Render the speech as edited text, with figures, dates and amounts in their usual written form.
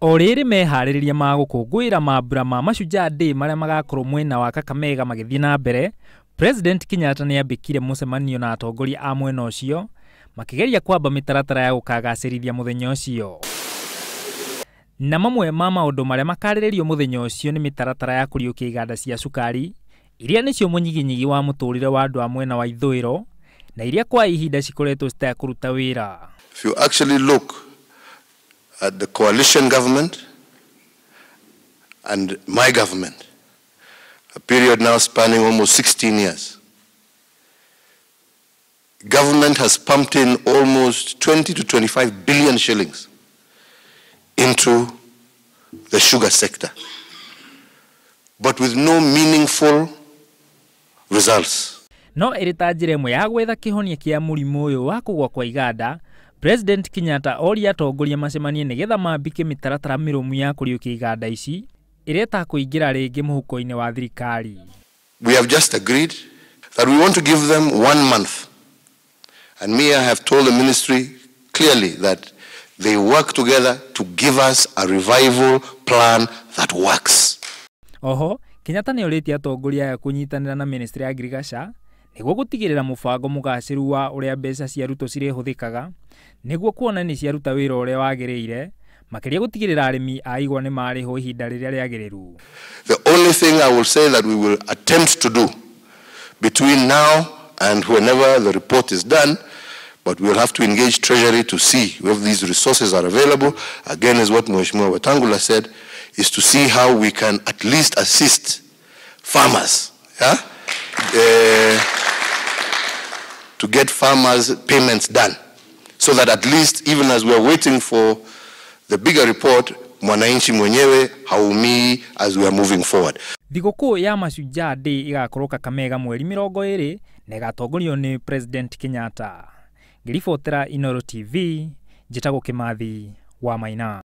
O rĩrĩ meharĩrĩria ma gũkũngũĩra mambura ma Mashujaa Day marĩa magakorwo mwena wa Kakamega magĩthiĩ na mbere, President Kenyatta nĩambĩkire mũcemanio na atongoria a mwena ũcio makĩgeria kwamba mĩtaratara ya gũkagacĩrithia mũthenya ũcio. Na mamwe ma maũndũ marĩa makarĩrĩrio mũthenya ũcio nĩ mĩtaratara ya kũriũkia iganda cia cukari iria nĩcio mũnyiginyigi wa mũtũrĩre wa andũ a mwena wa ithũĩro na iria kwa ihinda cikoretwo citekũruta wĩra. If you actually look at the coalition government and my government, a period now spanning almost 16 years, government has pumped in almost 20 to 25 billion shillings into the sugar sector, but with no meaningful results. No ĩrĩ ta njĩra ĩmwe ya gwetha kĩhonia kĩa mũrimũ ũyũ wa kũgwa kwa iganda, President Kenyatta oria atongoria macemanie nĩgetha mambike mĩtaratara mĩrũmu ya kũriũkia iganda ici ĩrĩa ĩtakũingĩra rĩngĩ mũhuko-inĩ wa thirikari. We have just agreed that we want to give them 1 month. And me, I have told the ministry clearly that they work together to give us a revival plan that works. Oho, Kenyatta nĩorĩtie atongoria aya kũnyitanĩra na Ministry ya Agriculture nĩguo gũtigĩrĩra mũbango mũgacĩru wa ũrĩa mbeca cia Ruto cirĩhũthĩkaga nĩguo kuona nĩ ciaruta wĩra ũrĩa wagĩrĩire, makĩria gũtigĩrĩra arĩmi a igwa nĩ marĩhwo ihinda rĩrĩa rĩagĩrĩru. The only thing I will say that we will attempt to do between now and whenever the report is done, but we'll have to engage Treasury to see if these resources are available. Again, is what Mheshimiwa Wetangula said, is to see how we can at least assist farmers, yeah? To get farmers' payments done, so that at least even as we are waiting for the bigger report, mwananchi mwenyewe haumii as we are moving forward. Thigũkũ ya Mashujaa Day ĩgakorwo Kakamega mweri 20 na ĩgatongorio nĩ President Kenyatta. Ngĩribotera Inooro TV, njĩtagwo Kĩmathi wa Maina.